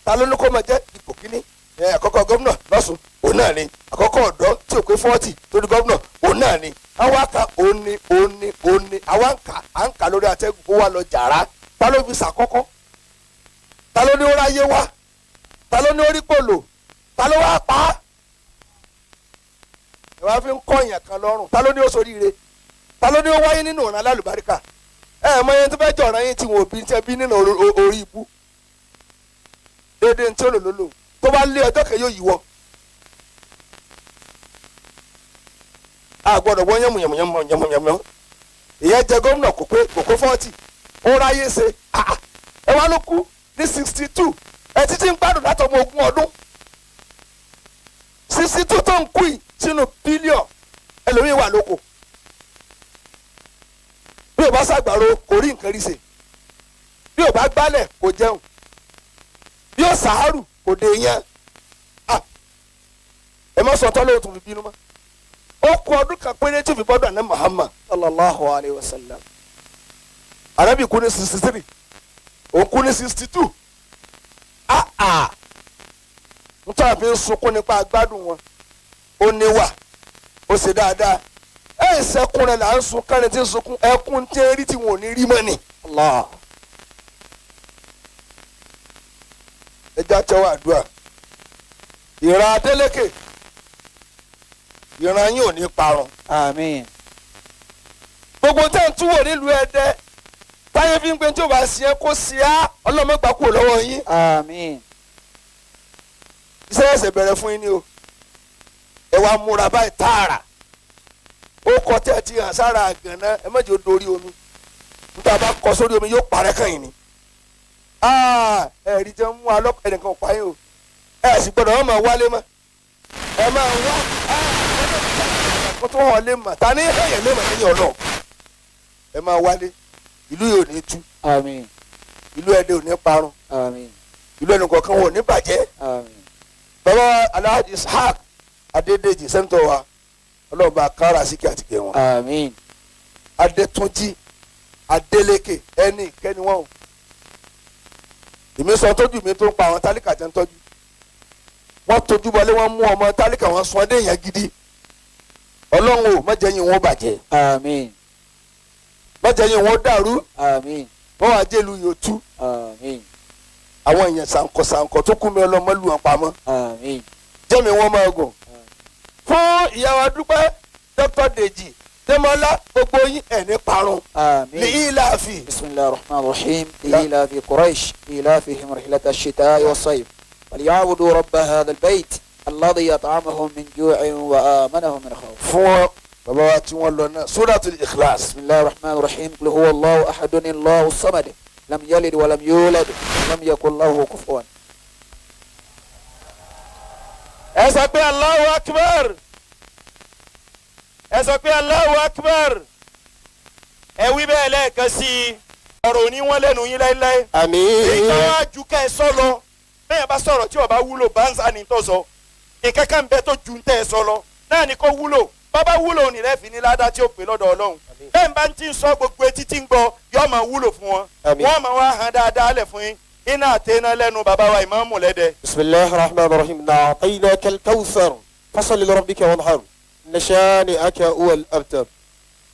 ta ló ní kó máa jẹ́ ipò kíní ẹ àkọ́kọ́ gómìnà lọ́sùn òun náà ni àkọ́kọ́ ọ̀dọ́ tí ò pé 40 tó di gómìnà òun náà ni àwa ka òun ni òun ni òun ni àwa ń kà à ń kà lórí atẹ́gùn ó wà lọ jàrá ta ló fi sàkọ́kọ́ ta ló ní ó ráyé wá ta ló ní ó rí pòlò ta ló wá pa á ẹ wá fi ń kọ́ èèyàn kan lọ́rùn ta ló ní ó soríire ta ló ní ó wáyé nínú ọ̀ràn alálùbáríkà ẹ mọ ẹni tó fẹ́ jọ ọ̀ràn yín tí wọn ò bí tí ẹ bí nínú orí ibú déédéé tí ó lò ló lò tó bá lé ọjọ́ kan yóò yíwọ́ a gbọ́dọ̀ wọ́n yánmu yánmu yánmu yánmu yánmu ìyẹn jẹ gómìnà kò pé kò kó 40 ó ráyé ṣe ẹ wá ló kú ní 62 ẹ títí ń gbádùn látọmọ ogún ọdún 62 tó ń kú yìí sínú bílíọ̀n ẹlòmíín wà lóko bí o bá ṣàgbàro kò rí nǹkan rí ṣe bí o bá gbálẹ̀ kò jẹun bí o sàárù kò dé yẹn ẹ má sọ tọ́lọ́ tó fi bínú mọ́ ó kú ọdún kan péré tí ó fi bọ́dọ̀ àná Muhammad sallallahu alayhi wa sallam. Ànábì kú ní 63 òun kú ní 62 n tó àfi ń sunkún nípa agbádùn wọn ó níwà ó ṣe dáadáa ẹ ìṣẹ́kùn rẹ̀ là ń sun kẹ́rin tí ń sunkún ẹkún tí ń rí tí wọn ò ní rí mọ́ ni. Allah. Ẹ já tẹ́wọ́ àdúrà ìran Adeleke ìran yín ò ní parun. Àmín. Gbogbo tẹ́ ń túwò nílùú Ẹdẹ táyé fi ń gbé tí ò bá sí ẹ kó sí á ọlọ́mọgbà kúrò lọ́wọ́ yín. Àmín. Iṣẹ́ ẹ̀sẹ̀ bẹ̀rẹ̀ fún yín ni o. Ẹ wá múra báyìí tààrà. Ó kọ tẹ́ ẹ ti hàn sára àgànná, ẹ má jẹ́ ó dorí omi. Níta bá kọ sórí omi yóò parẹ́ kàn yín ni. Ẹ̀rí jẹ́ mú alọ́kọ̀ ẹnìkan pa yín o. Ẹ sì gbọ́dọ̀ wọ́n máa wálé mọ́. Ẹ máa wá kó tó hàn lé mọ̀. Ta ní ẹ̀yẹ̀ lé mọ̀ lẹ́yìn ọ̀nà? Ẹ máa wálé. Ìlú yìí ò ní tú. Àmín. Ìlú Ẹdẹ ò ní parun. Àmín. Ìlú ẹnì kọ̀ọ̀kan ò ní bàjẹ́. Àmín. Bàbá Alhaji Ishaq Adédèjì sẹ́ńtọ̀ wa, ọlọ́ọ̀bá kára síkì àti gẹ̀ wọn. Àmín. Adétúnjì Adélékè ẹni kẹ́ni wọn o. Èmi sọ tójú mi tó ń pa àwọn tálíkà jẹ́ ń tọ́jú. Wọ́n tójú bọlé, wọ́n mú ọmọ tálíkà wọn sọ dé èèyàn gidi. Ọlọ́run ò má jẹ́ yín wọn bàjẹ́. Àmín. Má jẹ́ yín wọn dàrú. Àmín. Wọ́n wá jẹ́lu yóò tú. Àmín. Àwọn èèyàn sànkọ̀ sànkọ̀ tó kú mi ọlọ́mọ lù wọn pamọ́. Àmín. Jẹ́mi wọn máa gùn. Fún ìyàwó adúpẹ́ Dr. Deji Demola, gbogbo yín ẹ̀ ní parun. Àmín. Ní ìlàáfì. بسم الله الرحمن الرحيم. إيلاف قريش إيلافهم رحلة الشتاء والصيف فليعبدوا رب هذا البيت الذي أطعمهم من جوع وآمنهم من خوف. Fún bàbá wa tí wọ́n lọ náà, Suratul Ikhlas. بسم الله الرحمن الرحيم. قل هو الله أحد الله الصمد لم يلد ولم يولد ولم يكن له كفوا. Ẹ sọ pé Allahu Akbar. Ẹ sọ pé Allahu Akbar. Ẹ wí bẹ́ẹ̀ lẹ́ẹ̀kan sí i. Ọ̀rọ̀ ò ní wọ́n lẹ́nu yín láéláé. Àmín. Èyí tó wá ju ká ẹ sọ lọ, bẹ́ẹ̀ bá sọ̀rọ̀ tí ó bá wúlò, báńsà ni tó sọ. Nǹkan kan bẹ tó ju ń tẹ́ ẹ sọ lọ náà ni kó wúlò. Bàbá wúlò ní rẹ́ fi ní ládàá tí ó pè lọ́dọ̀ Ọlọ́run. Bẹ́ẹ̀ bá ń ti sọ, gbogbo etí tí ń gbọ́ yóò máa wúlò fún wọn. Àmín. Wọ́n máa wá hàn dáadáa lẹ̀ fún yín iná àtẹná lẹ́nu bàbá wa ìmáàmù lẹ́dẹ̀. بسم الله الرحمن الرحيم. إنا أعطيناك الكوثر فصل لربك وانحر إن شانئك هو الأبتر.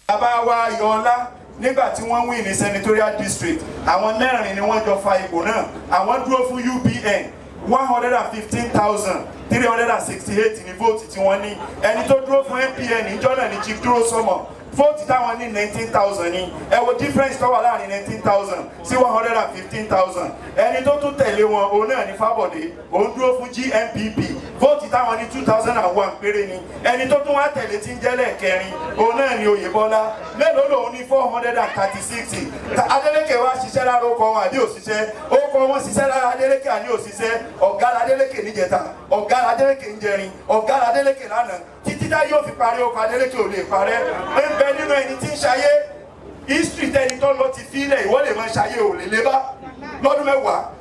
Bàbá wa Ayọ̀ọ́lá, nígbà tí wọ́n win ní senatorial district, àwọn mẹ́rin ni wọ́n jọ fa ìbò náà. Àwọn dúró fún UPN, 115,368 ní vote tí wọ́n ní. Ẹni tó dúró fún NPN níjọ́ náà ní Chief Dúró Sọmọ, vote táwọn ní 19,000 ní. Ẹ wo difference tó wà láàrin 19,000 sí 115,000. Ẹni tó tún tẹ̀lé wọn, òun náà ní Fábọ̀dé, òun dúró fún GNPP, vote táwọn ní 2,001 péré ni. Ẹni tó tún wá tẹ̀lé tí ń jẹ́lẹ̀ kẹrin, òun náà ní Oyèbọ́lá. Mélòó lòun ní? 436. Adeleke wá ṣiṣẹ́ lára ọkọ̀ wọn àbí òṣìṣẹ́ ọkọ̀ wọn ṣiṣẹ́ lára Adeleke àní òṣìṣẹ́? Ọ̀gá Adeleke níjẹta, ọ̀gá Adeleke ńjẹrin, ọ̀gá Adeleke lánàá, títí tá yóò fi parí, ọkọ̀ Adeleke ò lè parẹ́. Ń bẹ nínú ẹni tí ń ṣayé history tẹni tó lọ ti fílẹ̀. Ìwọ lè máa ṣayé, ò lè lé bá lọ́dún 10,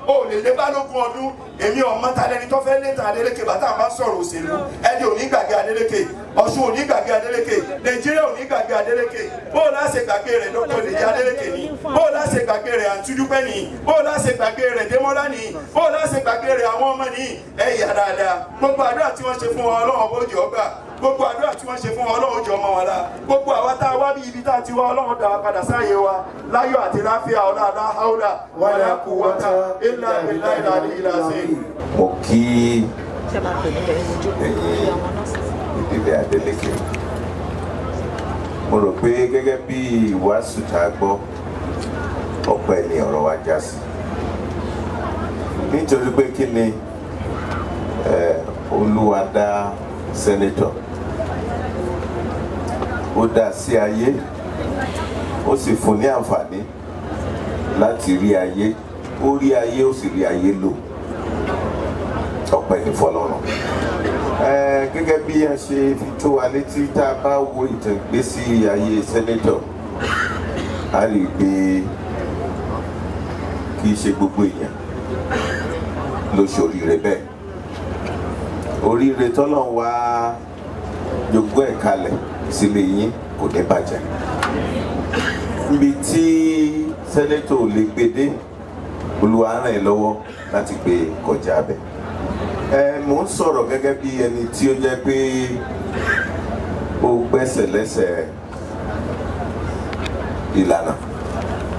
ò lè lé bá lógún ọdún. Èmi ọmọ ta lẹni tó fẹ́ léta Adeleke bàtà máa ń sọ̀rọ̀ òṣèlú. Ẹni ò ní gbàgbé Adeleke, Ọ̀ṣun ò ní gbàgbé Adeleke, Nàìjíríà ò ní gbàgbé Adeleke. Bó o láṣẹ gbàgbé rẹ̀, Dr. Deji Adeleke ni? Bó o láṣẹ gbàgbé rẹ̀, Àǹtúndúpẹ́ ni? Bó o láṣẹ gbàgbé rẹ̀, Démọ́lá ni? Bó o láṣẹ gbàgbé rẹ̀, àwọn ọmọ ni? Ẹ yà dáadáa. Gbogbo àdúrà tí wọ́n ṣe fún wọn, Ọlọ́run bó jẹ́ ọgbà. Gbogbo àdúrà tí wọ́n ṣe fún wọn, Ọlọ́run jọ ọmọ wọn la. Gbogbo àwa tá a wá bí ibi tá a ti wá, Ọlọ́run dá wa padà sáàyè wa láyọ̀ àti láfíà. Ọlá la haula wala quwwata illa billahi al-aliyyil azim. Mo kí ẹ̀yin ìdílé Adeleke. Mo rò pé gẹ́gẹ́ bí ìwàásù tá a gbọ́, ọpẹ́ ni ọ̀rọ̀ wa já sí, nítorí pé kí ni Olúwa dá senator, ó dá sí ayé, ó sì fún ní àǹfààní láti rí ayé. Ó rí ayé, ó sì rí ayé lò. Ọpẹ́ ní fọ́lọ́run. Gẹ́gẹ́ bí a ṣe fi tó wa létí, tá a bá wo ìtàn ìgbésí ayé senator, a rí i pé kì í ṣe gbogbo èèyàn ló ṣoríire bẹ́ẹ̀. Oríire tọ́lọ̀ wá jogún ẹ̀ kalẹ̀ sílé yín kò ní bàjẹ́. Níbi tí senator lè gbé dé, Olúwa ràn ẹ́ lọ́wọ́ láti gbé kọjá bẹ̀. Ẹ mò ń sọ̀rọ̀ gẹ́gẹ́ bí ẹni tí ó jẹ́ pé ó gbẹ́sẹ̀ lẹ́sẹ̀ ìlànà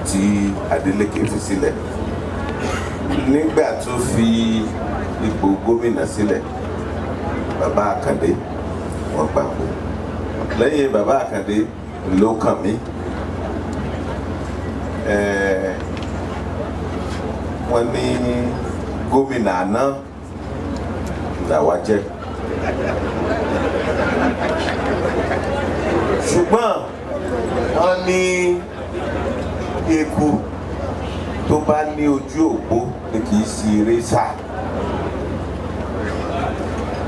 tí Adeleke fi sílẹ̀ nígbà tó fi ipò gómìnà sílẹ̀. Bàbá Àkàndé wọ́n gbàgbó. Lẹ́yìn bàbá Àkàndé ló kàn mí. Wọ́n ní gómìnà àná làwa jẹ́. Ṣùgbọ́n wọ́n ní eku tó bá ní ojú òpó ni kì í ṣe eré sá.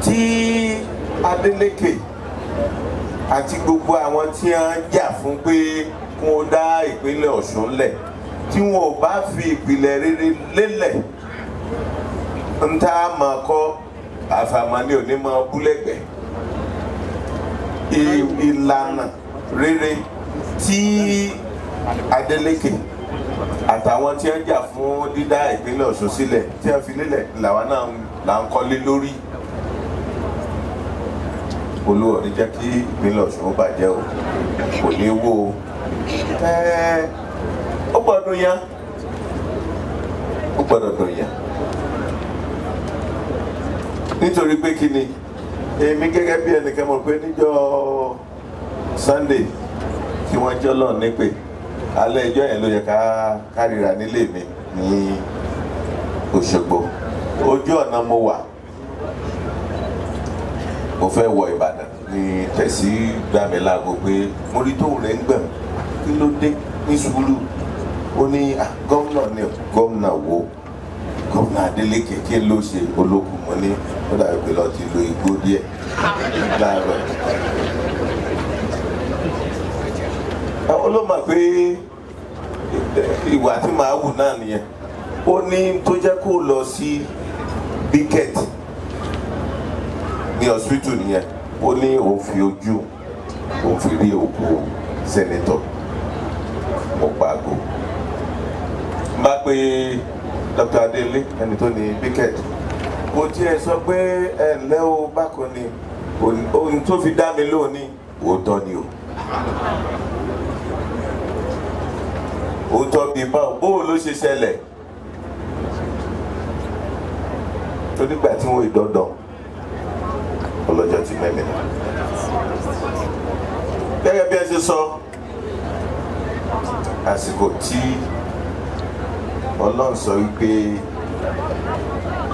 Tí Adeleke àti gbogbo àwọn tí wọ́n ń jà fún pé kí wọ́n dá ìpínlẹ̀ Ọ̀ṣun lẹ̀, tí wọn ò bá fi ìpìlẹ̀ rere lélẹ̀, ń tá a mọ̀ kọ́ àfàmọ́ni ò ní mọ búlẹ̀gbẹ́. Ìlànà rere tí Adeleke àtàwọn tí wọ́n jà fún dídá ìpínlẹ̀ Ọ̀ṣun sílẹ̀ tí wọ́n fi lélẹ̀ làwa náà là ń kọ́lé lórí. Olúwa ní jẹ́ kí ìpínlẹ̀ Ọ̀ṣun ó bàjẹ́ o, kò ní wó o. Ó gbọ́dọ̀ yán, ó gbọ́dọ̀ dùn yán, nítorí pé kí ni èmi gẹ́gẹ́ bí ẹnìkan mọ̀ pé níjọ́ Sunday tí wọ́n jọ́ lọ́ọ̀ nípè alẹ́ ìjọ́ yẹn ló yẹ ká kárìíra nílé mi ní Òṣogbo. Ojú ọ̀nà mo wà, mo fẹ́ wọ Ìbàdàn ní tẹ̀sí gbà mí láago pé mo rí tóun rẹ̀ ń gbọ̀n, kí ló dé ní sùúrù? Ó ní gómìnà ni. Gómìnà wo? Gómìnà Adeleke kí ló ṣe? Olókùn. Mo ní ó dàbí pé lọ́ọ́ ti lo igbó díẹ̀ láàárọ̀. Ó ló mọ̀ pé ìwà tí màá wù náà nìyẹn. Ó ní tó jẹ́ kó lọ sí Biket ní hospital nìyẹn. Ó ní òun fi ojú òun fi rí òkú sẹ́nitọ̀. Mo pàgọ́ n bá pé Dr. Adele, ẹni tó ní Biket, kò tiẹ̀ sọ pé ẹ ǹlẹ́ o, bákan ni ohun tó fi dá mi lónìí. Òótọ́ ni o, òótọ́ bíi báwo bó ló ṣe ṣẹlẹ̀ tó nígbà tí wọ́n ìdọ́dọ̀ ọlọ́jọ́ ti mẹ́mi náà. Gẹ́gẹ́ bí ẹ ṣe sọ, àsìkò tí Ọlọ́run sọ wípé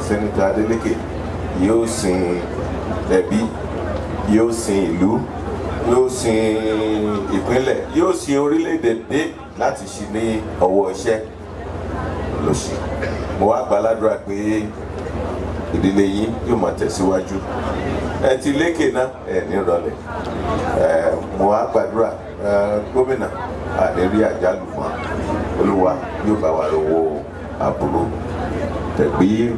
Sẹ́nitọ̀ Adeleke yóò sin ẹbí, yóò sin ìlú, yóò sin ìpínlẹ̀, yóò sin orílẹ̀-èdè dé láti ṣí ní ọwọ́ iṣẹ́ lọ́sí. Mo wá gbàládùra pé ìdílé yín yóò máa tẹ̀síwájú. Ẹ ti lékè náà, ẹ ní ìrọ̀lẹ́. Mo wá gbàdúrà gómìnà àní rí àjálù mọ́. Olúwa yóò bá wa lọ́wọ́ àbúrò tẹ̀gbí.